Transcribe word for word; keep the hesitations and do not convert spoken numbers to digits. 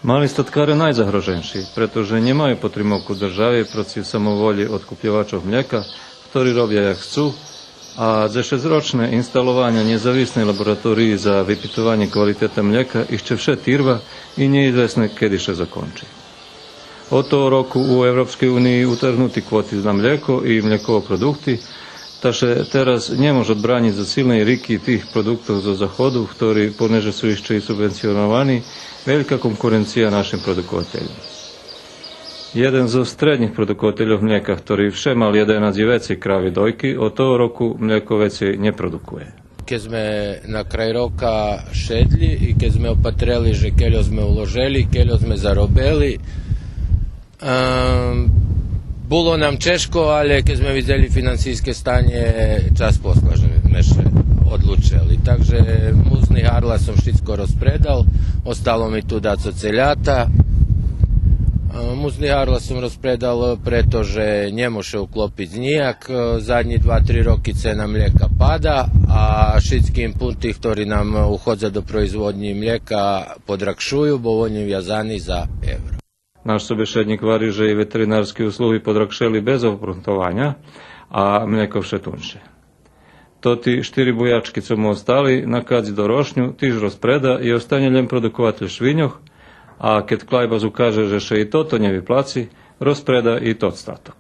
Мали статкаре найзагроженши, прето же нємаю потримовку держави процив самоволї одкупйовачох млєка, хтори робя як хцу, а дзешецрочне инсталованє нєзависней лабораториї за випитованє квалитета млєка ище вше тирва и нєизвесне кеди ше закончи. Од того року у Европскей униї утргнути квоти на млєко и млєково продукти, та ше тераз нє може одбраниц зоз силней рики тих продуктох зоз заходу, хтори, понеже су ище и субвенционовани, велька конкуренция нашим продуковательом. Єден зоз стреднїх продуковательох млєка, хтори вше мал єденац и вецей крави дойки, од того року млєко вецей нє продукує. Кед зме на край рока шедли и кед зме опатрели же кельо зме уложели, кельо зме заробели, ем, було нам чежко, але кед зме видзели финансийске станє, час посла зме ше одлучели. Так же музни гарла сом шицко розпредал, остало ми ту дацо целята. Е, музни гарла сом розпредал, прето же нє мож ше уклопиц нїяк. Е, заднї два-три роки цена млєка пада, а шицки импунти, хтори нам уходза до производнї млєка, подрагшую, бо вони вязани за евро. Наш собешеднїк гвари же и ветеринарски услуги подрагшели без обґрунтованя, а млєко вше тунше. Тоти штири буячки, цо му остали, на кадзи до рошню, тиж розпреда и останє лєм продукователь швиньох, а кед клайбас укаже же ше и тото нє виплаци, розпреда и тот статок.